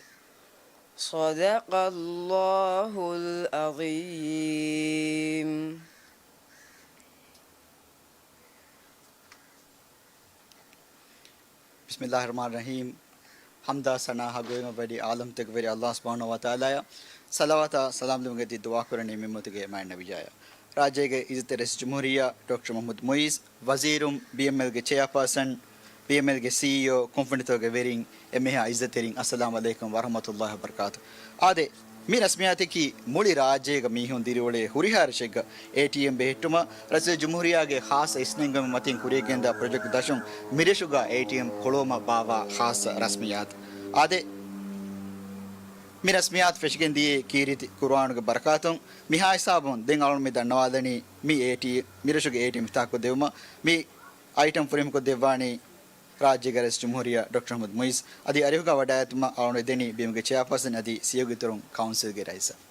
صدق الله العظيم. ބިސްމިއްލާހި ރަޙްމާނި ރަޙީމް. ޙަމްދާ ސަނާ ހައްގުވެރިވުމަށް ވަޑި ޢާލަމްތަކުގެ ވެރި ﷲ ސުބްޙާނަހޫ ވަތަޢާލާއަށް ޞަލަވާތާ ސަލާމް ދެމުގެ ދުޢާ ކުރަނީ މި އުއްމަތުގެ މާތް ނަބިއްޔާއަށް. ރާއްޖޭގެ ޢިއްޒަތްތެރި ރައީސުލްޖުމްހޫރިއްޔާ ޑޮކްޓަރ މުޙައްމަދު މުޢިއްޒު، ވަޒީރުން، ބީއެމްއެލްގެ ޗެއާޕާސަން، ބީއެމްއެލްގެ ސީއީއޯ، ކުންފުނިތަކުގެ ވެރިން، އެންމެހާ ޢިއްޒަތްތެރިން، އައްސަލާމު ޢަލައިކުމް ވަރަޙްމަތުﷲި ވަބަރަކާތު. އާދެ، މި ރަސްމިއްޔާތަކީ މުޅި ރާއްޖޭގަ މީހުން ދިރިއުޅޭ ހުރިހާ ރަށެއްގަ އޭޓީއެމް ބެހެއްޓުމަށް ރައީސުލްޖުމްހޫރިއްޔާގެ ޚާއްޞަ އިސްނެންގެވުމެއް މަތިން ކުރިޔަށްގެންދާ ޕްރޮޖެކްޓް ދަށުން މިރަށުގަ އޭޓީއެމް ކުޅުވުމަށް ބާއްވާ ޚާއްޞަ ރަސްމިއްޔާތު. އާދެ، މި ރަސްމިއްޔާތު ފެށިގެން ދިޔައީ ކީރިތި ޤުރުއާނުގެ ބަރަކާތުން. މިހާ ހިސާބުން ދެން އަޅުން މި ދަންނަވާލަނީ މި އޭޓީ، މިރަށުގެ އޭޓީއެމް އިފްތިތާޙްކޮށްދެއްވުމަށް މި އައިޓަމް ފުރިހަމަކޮށްދެއްވާނީ ރާއްޖޭގެ ރައީސުލްޖުމްހޫރިއްޔާ ޑޮކްޓަރ މުޙައްމަދު މުޢިއްޒު. އަދި އަރިހުގަ ވަޑައިގަތުމަށް އަޅުން އެދެނީ ބިމުގެ ޗެއާޕާސަން އަދި ސީއީއޯގެ އިތުރުން ކައުންސިލްގެ ރައީސަށް.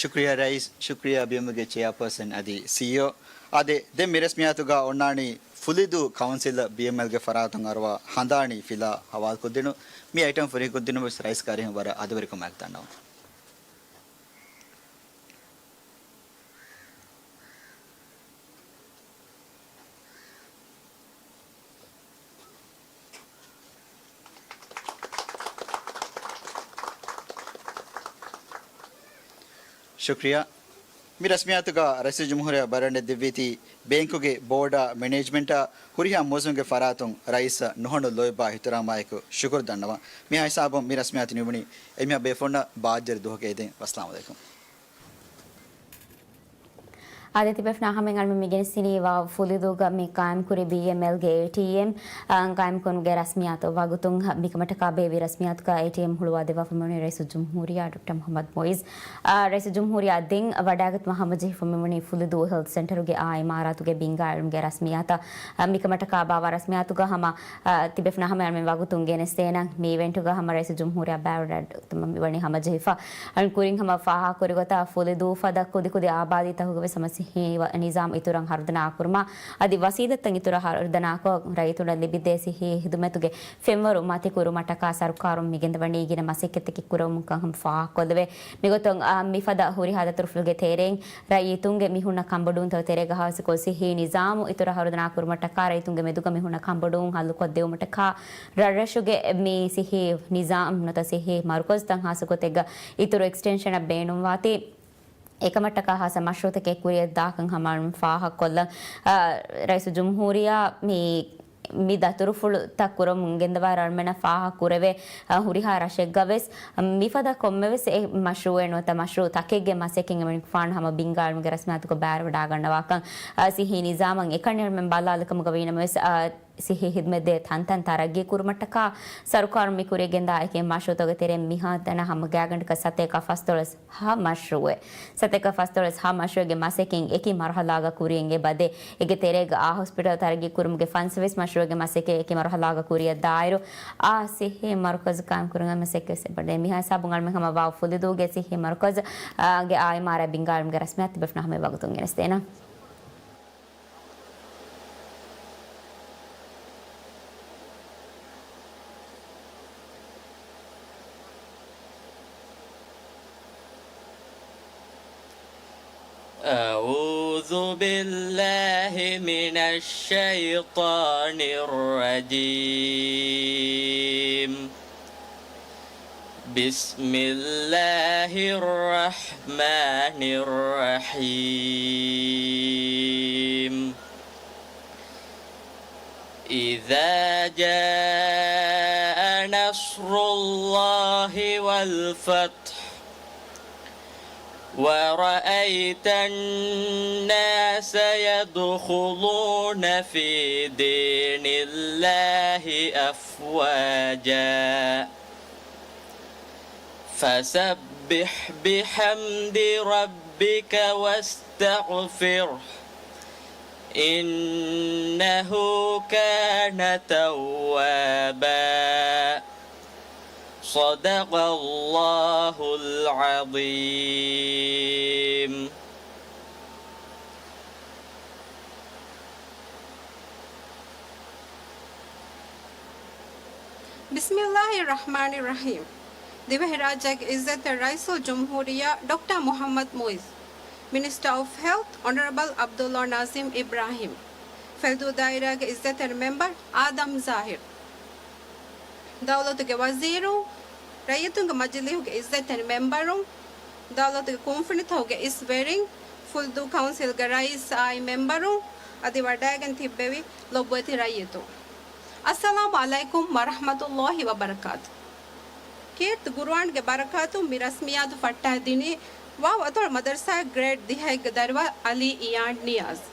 ޝުކުރިއްޔާ ރައީސް، ޝުކުރިއްޔާ ބިމުގެ ޗެއާޕާސަން އަދި ސީއީއޯ. އާދެ، ދެން މި ރަސްމިއްޔާތުގަ އޮންނާނީ ފުލިދޫ ކައުންސިލަށް ބީއެމްއެލްގެ ފަރާތުން އަރުވާ ހަނދާނީ ފިލާ ހަވާލުކޮށްދިނުން. މި އައިޓަމް ފުރިހަމަކޮށްދިނުމަށް ވެސް ރައީސް ކައިރިހުން ވަރަށް އަދަބުވެރިކަމާއެކު ދަންނަވަން. ޝުކްރިޔާ. މި ރަސްމިއްޔާތުގަ ރައީސުލްޖުމްހޫރިއްޔާ ބައިވެރިވެ ދެއްވީތީ، ބޭންކުގެ ބޯޑާ މެނޭޖްމަންޓާ ހުރިހާ މުވައްޒަފުންގެ ފަރާތުން ރައީސަށް ނުހަނު ލޯތްބާ އިޙްތިރާމާއެކު ޝުކުރު ދަންނަވަން. މިހާ ހިސާބުން މި ރަސްމިއްޔާތު ނިމުނީ. އެންމެހާ ބޭފުޅުންނަށް ބާއްޖަވެރި ދުވަހަކަށް އެދެން. ވައްސަލާމު ޢަލައިކުމް. އާދެ، ތިބޭފުޅުންނާ ހަމައިން އަޅުމެން މި ގެނެސްދިނީ ވާ ފުލިދޫގަ މި ޤާއިމްކުރި ބީއެމްއެލްގެ އޭޓީއެމް، އާ، ޤާއިމްކުރުމުގެ ރަސްމިއްޔާތު ވަގުތުން. މިކަމަށްޓަކާ ބޭއްވި ރަސްމިއްޔާތުގަ އޭޓީއެމް ހުޅުވާދެއްވާފަ މިވަނީ ރައީސުލްޖުމްހޫރިއްޔާ ޑޮކްޓަރ މުޙައްމަދު މުޢިއްޒު. އާ، ރައީސުލްޖުމްހޫރިއްޔާ ދެން ވަޑައިގަތުމަށް ހަމަޖެހިފަ މިވަނީ ފުލިދޫ ހެލްތު ސެންޓަރުގެ އާ އިމާރާތުގެ ބިންގާ އެޅުމުގެ ރަސްމިއްޔާތަށް. އާ، މިކަމަށްޓަކާ ބާއްވާ ރަސްމިއްޔާތުގަ ހަމަ، އާ، ތިބޭފުޅުންނާ ހަމައިން އަޅުމެން ވަގުތުން ގެނެސްދޭނަން. މި އިވެންޓުގަ ހަމަ ރައީސުލްޖުމްހޫރިއްޔާ ބައިވެރިވެ މިވަނީ ހަމަޖެހިފަ. އަޅުން ކުރިން ހަމަ ފާހަގަކުރި ގޮތަށް ފުލިދޫ ފަދަ ކުދިކުދި އާބާދީތަކުގަވެސް ހަމަ ސިއްހީ ނިޒާމް އިތުރަށް ހަރުދަނާ ކުރުމަށް އަދި ވަސީލަތްތައް އިތުރަށް ހަރުދަނާކޮށް، ރައްޔިތުންނަށް ލިބިދޭ ސިއްހީ ހިދުމަތުގެ ފެންވަރު މަތިކުރުމަށްޓަކާ ސަރުކާރުން މިގެންދަވަނީ ގިނަ މަސައްކަތްތަކެއް ކުރެވުމުންކަން ހަމަ ފާހަގަކޮށްލެވޭ. މިގޮތުން، އާ، މިފަދަ ހުރިހާ ދަތުރުފުޅުގެ ތެރެއިން ރައްޔިތުންގެ މި ހުންނަ ކަންބޮޑުވުންތައް ތެރޭގަ ހާއްސަކޮށް ސިއްހީ ނިޒާމު އިތުރަށް ހަރުދަނާ ކުރުމަށްޓަކާ ރައްޔިތުންގެ މެދުގަ މި ހުންނަ ކަންބޮޑުވުން ހައްލުކޮށްދެވުމަށްޓަކާ ރަށްރަށުގެ މި ސިއްހީ ނިޒާމް ނުވަތަ ސިއްހީ މަރުކަޒުތައް ހާއްސަގޮތެއްގަ އިތުރު އެކްސްޓެންޝަނަށް ބޭނުންވާތީ، އެކަމަށްޓަކާ ހާއްސަ މަޝްރޫޢުތަކެއް ކުރިއަށް ދާކަން ހަމަ އަޅުމެން ފާހަގަކޮށްލަން. އާ، ރައީސުލްޖުމްހޫރިއްޔާ މި، މި ދަތުރުފުޅުތައް ކުރަމުން ގެންދަވާއިރު އަޅުމެންނަށް ފާހަގަކުރެވޭ، އާ، ހުރިހާ ރަށެއްގަވެސް މިފަދަ ކޮންމެވެސް އެއް މަޝްރޫޢެއް ނުވަތަ މަޝްރޫޢު ތަކެއްގެ މަސައްކަތް އެމަނިކުފާނު ހަމަ ބިންގާ އެޅުމުގެ ރަސްމިއްޔާތުގަ ބައިވެރިވެވަޑައިގަންނަވާކަން، އާ، ސިއްހީ ނިޒާމަށް އެކަންޏެއް އަޅުމެން ބަލާލިކަމުގަ ވީނަމަވެސް، އާ، ސިއްހީ ހިދުމަތްދޭ ތަންތަން ތަރައްގީ ކުރުމަށްޓަކާ ސަރުކާރުން މި ކުރިއަށް ގެންދާ އެކި މަޝްރޫޢުތަކުގެ ތެރެއިން މިހާތަނަށް ހަމަ ގާތްގަނޑަކަށް ސަތޭކަ ފަސްދޮޅަސް ހަ މަޝްރޫޢެއް. ސަތޭކަ ފަސްދޮޅަސް ހަ މަޝްރޫޢެއްގެ މަސައްކަތް އެކި މަރުހަލާގަ ކުރިއަށް އެބަދޭ. އޭގެ ތެރޭގަ އާ ހޮސްޕިޓަލް ތަރައްގީ ކުރުމުގެ ފަންސަވީސް މަޝްރޫޢެއްގެ މަސައްކަތް އެކި މަރުހަލާގަ ކުރިއަށް ދާއިރު، އާ ސިއްހީ މަރުކަޒު ޤާއިމް ކުރުމުގެ މަސައްކަތް ވެސް އެބަދޭ. މިހާ ހިސާބުން އަޅުމެން ހަމަ ވާ ފުލިދޫގެ ސިއްހީ މަރުކަޒު، އާ، ގެ އާ އިމާރާތް ބިންގާ އެޅުމުގެ ރަސްމިއްޔާތު ތިބޭފުޅުންނާ ހަމައަށް ވަގުތުން ގެނެސްދޭނަން. أعوذ بالله من الشيطان الرجيم. بسم الله الرحمن الرحيم. إذا جاء نصر الله والفتح ورأيت الناس يدخلون في دين الله أفواجا فسبح بحمد ربك واستغفره إنه كان توابا. صدق الله العظيم. بسم الله الرحمن الرحيم. ދިވެހިރާއްޖޭގެ އިއްޒަތްތެރި ރައީސުލްޖުމްހޫރިއްޔާ ޑޮކްޓަރ މުޙައްމަދު މުޢިއްޒު، މިނިސްޓަރ އޮފް ހެލްތު އޮނަރަބަލް ޢަބްދުﷲ ނާޒިމް އިބްރާހިމް، ފެލުދޫ ދާއިރާގެ އިއްޒަތްތެރި މެމްބަރު އާދަމް ޒާހިރު، ދައުލަތުގެ ވަޒީރުން، ރައްޔިތުންގެ މަޖިލީހުގެ އިއްޒަތްތެރި މެމްބަރުން، ދައުލަތުގެ ކުންފުނިތަކުގެ އިސް ވެރިން، ފުލްދޫ ކައުންސިލްގެ ރައީސް އާއި މެމްބަރުން، އަދި ވަޑައިގެން ތިއްބެވި ލޮބުވެތި ރައްޔިތުން. އައްސަލާމު ޢަލައިކުމް ވަރަޙްމަތުﷲ ވަބަރަކާތު. ކީރިތި ޤުރުއާންގެ ބަރަކާތުން މި ރަސްމިއްޔާތު ފައްޓައިދިނީ ވާވް އަތޮޅު މަދަރުސާގެ ގްރޭޑް ދިހައެއްގެ ދަރިވަރު ޢަލީ އިޔާން ނިޔާޒް.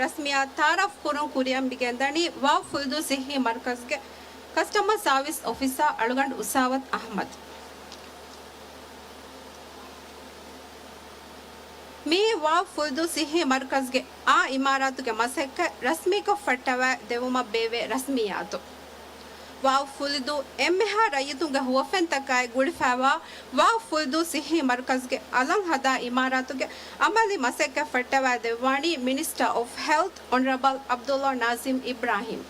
ރަސްމިއްޔާތު ތަޢާރަފް ކުރުން ކުރިއަށް މި ގެންދަނީ ވާވް ފުލްދޫ ސިއްހީ މަރުކަޒުގެ ކަސްޓަމަރ ސާވިސް އޮފިސަރ އަޅުގަނޑު އުސާވަތު އަޙްމަދު. މިއީ ވާވް ފުލްދޫ ސިއްހީ މަރުކަޒުގެ އާ އިމާރާތުގެ މަސައްކަތް ރަސްމީކޮށް ފައްޓަވައި ދެވުމަށް ބޭއްވޭ ރަސްމިއްޔާތު. ވާވު ފުލިދޫ އެންމެހާ ރައްޔިތުންގެ ހުވަފެންތަކާއި ގުޅިފައިވާ ވާވު ފުލިދޫ ސިއްހީ މަރުކަޒުގެ އަލަށް ހަދާ އިމާރާތުގެ އަމަލީ މަސައްކަތް ފައްޓަވައިދެއްވާނީ މިނިސްޓަރ އޮފް ހެލްތް އޮނަރަބަލް ޢަބްދުﷲ ނާޒިމް އިބްރާހިމް.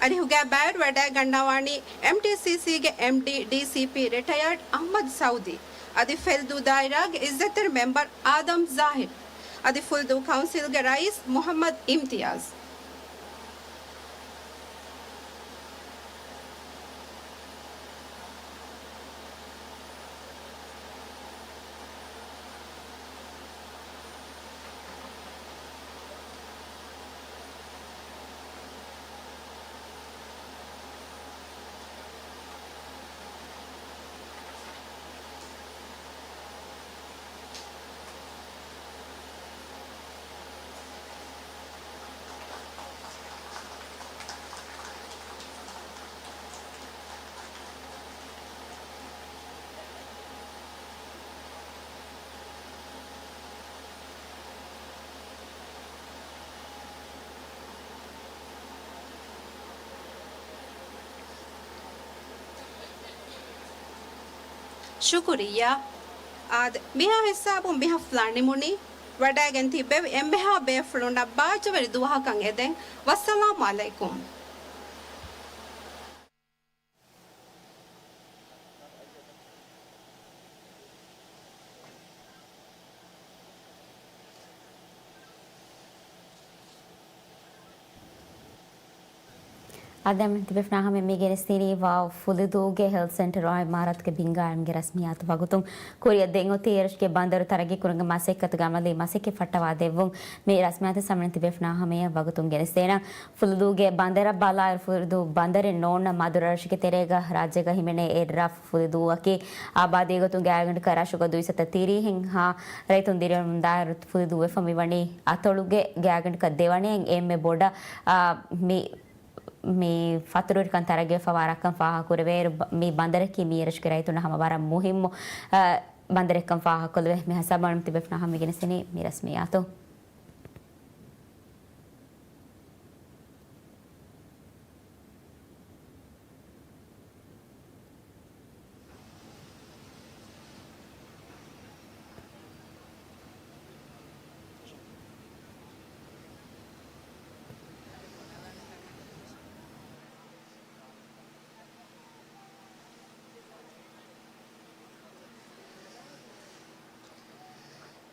އަރިހުގައި ބައިވެރިވެވަޑައިގަންނަވާނީ އެމްޓީސީސީގެ އެމްޑީ، ޑީސީޕީ ރިޓަޔާޑް އަޙްމަދު ސައުދީ، އަދި ފުލިދޫ ދާއިރާގެ އިއްޒަތްތެރި މެމްބަރު އާދަމް ޒާހިރު، އަދި ފުލިދޫ ކައުންސިލްގެ ރައީސް މުޙައްމަދު އިމްތިޔާޒް. ޝުކުރިއްޔާ. އާދެ، މިހާ ހިސާބުން މި ހަފްލާ ނިމުނީ. ވަޑައިގެން ތިއްބެވި އެންމެހާ ބޭފުޅުންނަށް ބާއްޖަވެރި ދުވަހަކަށް އެދެން. ވައްސަލާމް ޢަލައިކުމް. އާދެ، ތިބޭފުޅުންނާ ހަމަޔަށް މި ގެނެސްދިނީ ވާވު ފުލިދޫގެ ހެލްތް ސެންޓަރު އާ އިމާރާތުގެ ބިންގާ އިންގެ ރަސްމިއްޔާތު ވަގުތުން. ކުރިއަށް ދެން އޮތީ އެރަށުގެ ބަނދަރު ތަރައްގީ ކުރުމުގެ މަސައްކަތުގެ އަމަލީ މަސައްކަތް ފައްޓަވާ ދެއްވުން. މި ރަސްމިއްޔާތު ސަމަން ތިބޭފުޅުންނާ ހަމަޔަށް ވަގުތުން ގެނެސްދޭނަން. ފުލިދޫގެ ބަނދަރަށް ބަލާއިރު ފުލިދޫ ބަނދަރެއް ނޯންނަ މަދުރަށް ރަށުގެ ތެރޭގަ ރާއްޖޭގަ ހިމެނޭ އެއްރާ ފުލިދޫއަކީ އާބާދީގޮތުން ގާތްގަނޑަކަށް ރަށުގަ ދުއިސައްތަ ތިރީހެއްހާ ރައްޔިތުން ދިރިއުޅުމުންދާއިރު ފުލިދޫ ވެފަ މިވަނީ އަތޮޅުގެ ގާތްގަނޑަކަށް ދެވަނައިން އެންމެ ބޮޑަށް، އާ، މި، މި ފަތުރުވެރިކަން ތަރައްގީވެފައިވާ ރަށްކަން ފާހަގަކުރެވޭއިރު، މި ބަނދަރަކީ މި އެރަށުގެ ރައްޔިތުންނަށް ހަމަ ވަރަށް މުހިއްމު، އާ، ބަނދަރެއްކަން ފާހަގަކޮށްލެވޭ. މި ހިސާބުން ތިބޭފުޅުންނާ ހަމަޔަށް މި ގެނެސްދިނީ މި ރަސްމިއްޔާތު.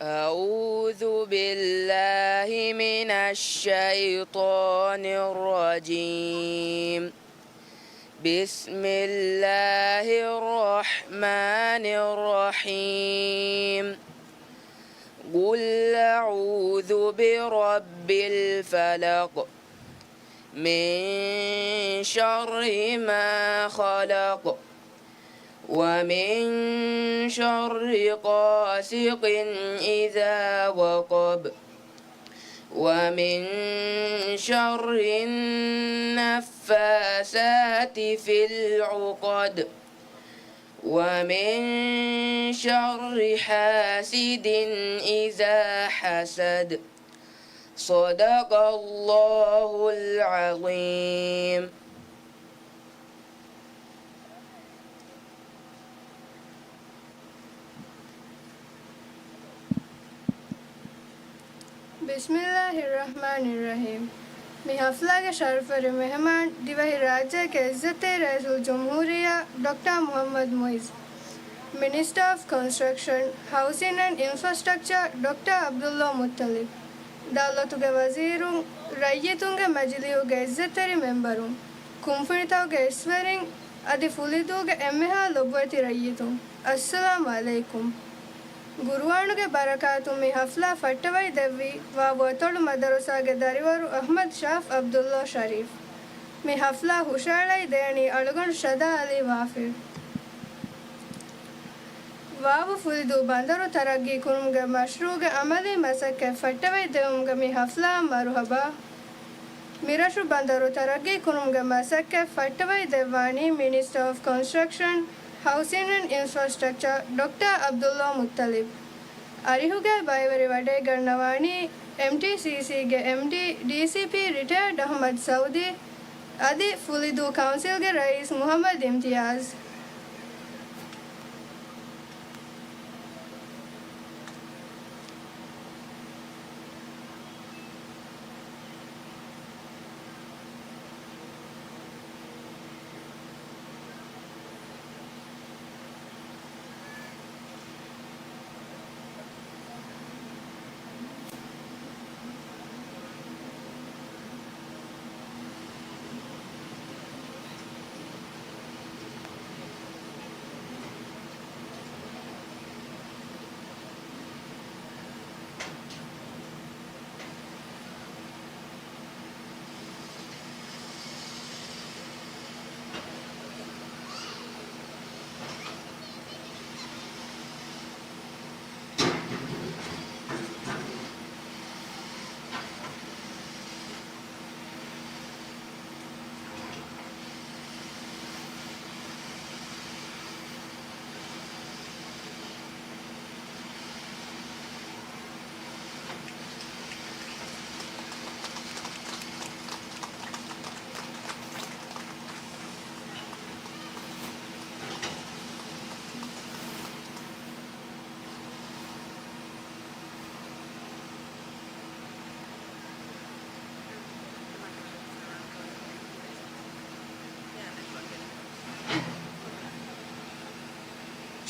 أعوذ بالله من الشيطان الرجيم. بسم الله الرحمن الرحيم. قل أعوذ برب الفلق. من شر ما خلق. ومن شر غاسق إذا وقب. ومن شر النفاثات في العقد. ومن شر حاسد إذا حسد. صدق الله العظيم. بسم الله الرحمن الرحيم. މި ހަފްލާގެ ޝަރަފުވެރި މެހެމާން، ދިވެހި ރާއްޖޭގެ އިއްޒަތްތެރި ރައީސުލްޖުމްހޫރިއްޔާ ޑޮކްޓަރ މުޙައްމަދު މުޢިއްޒު، މިނިސްޓަރ އޮފް ކޮންސްޓްރަކްޝަން، ހައުސިން އެންޑް އިންފްރާސްޓްރަކްޗަރ ޑޮކްޓަރ ޢަބްދުﷲ މުއްޠަލިބް، ދައުލަތުގެ ވަޒީރުން، ރައްޔިތުންގެ މަޖިލީހުގެ އިއްޒަތްތެރި މެމްބަރުން، ކުންފުނިތަކުގެ އިސްވެރިން، އަދި ފުލިދޫގެ އެންމެހާ ލޮބުވެތި ރައްޔިތުން، އައްސަލާމް ޢަލައިކުމް. ޤުރުއާނުގެ ބަރަކާތުން މި ހަފްލާ ފައްޓަވައި ދެއްވީ ވާވު އަތޮޅު މަދަރުސާގެ ދަރިވަރު އަޙްމަދު ޝާފް ޢަބްދުﷲ ޝަރީފް. މި ހަފްލާ ހުށައަޅައި ދޭނީ އަޅުގަނޑު ޝަދާ ޢަލީ ވާފިރު. ވާވު ފުލިދޫ ބަނދަރު ތަރައްގީ ކުރުމުގެ މަޝްރޫޢުގެ އަމަލީ މަސައްކަތް ފައްޓަވައި ދެވުމުގެ މި ހަފްލާއަށް މަރުޙަބާ. މިރަށު ބަނދަރު ތަރައްގީ ކުރުމުގެ މަސައްކަތް ފައްޓަވައި ދެއްވާނީ މިނިސްޓަރ އޮފް ކޮންސްޓްރަކްޝަން، ހައުސިން އެންޑް އިންފްރާސްޓްރަކްޗަރ ޑޮކްޓަރ ޢަބްދުﷲ މުއްޠަލިބް. އަރިހުގައި ބައިވެރިވެވަޑައިގަންނަވާނީ އެމްޓީސީސީގެ އެމްޑީ، ޑީސީޕީ ރިޓަޔާޑް އަޙްމަދު ސައުދީ، އަދި ފުލިދޫ ކައުންސިލްގެ ރައީސް މުހައްމަދު އިމްތިޔާޒް.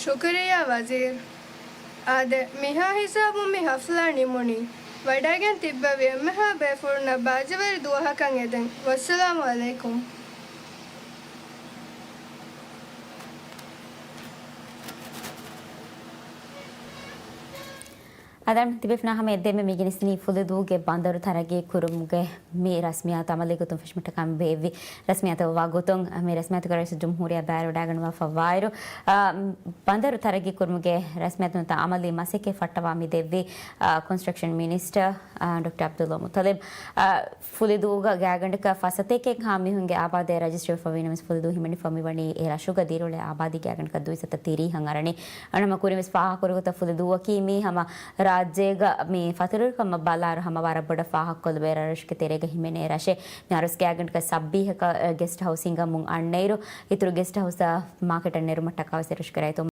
ޝުކުރިއްޔާ ވަޒީރު. އާދެ، މިހާ ހިސާބުން މި ހަފްލާ ނިމުނީ. ވަޑައިގެން ތިއްބެވި އެންމެހާ ބޭފުޅުންނަށް ބާއްޖަވެރި ދުވަހަކަށް އެދެން. ވައްސަލާމު ޢަލައިކުމް. އަދި ތިބޭފުޅުންނާ ހަމަ އެދެންމެ މި ގެނެސްދިނީ ފުލިދޫގެ ބަނދަރު ތަރައްގީ ކުރުމުގެ މި ރަސްމިއްޔާތު އަމަލީ ގޮތުން ފެށުމަށްޓަކާ ބޭއްވި ރަސްމިއްޔާތަށް ވަގުތުން، މި ރަސްމިއްޔާތުގަ ރައީސުލްޖުމްހޫރިއްޔާ ބައިވެރިވެވަޑައިގަންނަވާފަ ވާއިރު، އާ، ބަނދަރު ތަރައްގީ ކުރުމުގެ ރަސްމިއްޔާތުން އަމަލީ މަސައްކަތް ފައްޓަވާ މި ދެއްވީ، އާ، ކޮންސްޓްރަކްޝަން މިނިސްޓަރ، އާ، ޑޮކްޓަރ ޢަބްދުﷲ މުއްޠަލިބް. އާ، ފުލިދޫގަ ގާތްގަނޑަކަށް ފައްސަތޭކައެއްހާ މީހުންގެ އާބާދެއް ރަޖިސްޓަރ ވެފަ ވީނަމަވެސް ފުލިދޫ ހިމެނިފަ މިވަނީ އެ ރަށުގަ ދިރިއުޅޭ އާބާދީ ގާތްގަނޑަކަށް ދުއިސައްތަ ތިރީހަށް އަރަނީ. އަންނަ ހަމަ ކުރިންވެސް ފާހަގަކުރި ގޮތަށް ފުލިދޫއަކީ މީ ހަމަ ރާއްޖޭގަ މި ފަތުރުވެރިކަމަށް ބަލާއިރު ހަމަ ވަރަށް ބޮޑަށް ފާހަގަކޮށްލެވޭ ރަށްރަށުގެ ތެރޭގަ ހިމެނޭ ރަށެއް. މި އަރުސް ގާތްގަނޑަކަށް ސައްބީހަކަށް ގެސްޓް ހައުސިންގ މުން އަންނައިރު، އިތުރު ގެސްޓް ހައުސް މާކެޓަށް ނެރުމަށްޓަކާވެސް ރަށުގެ ރައްޔިތުން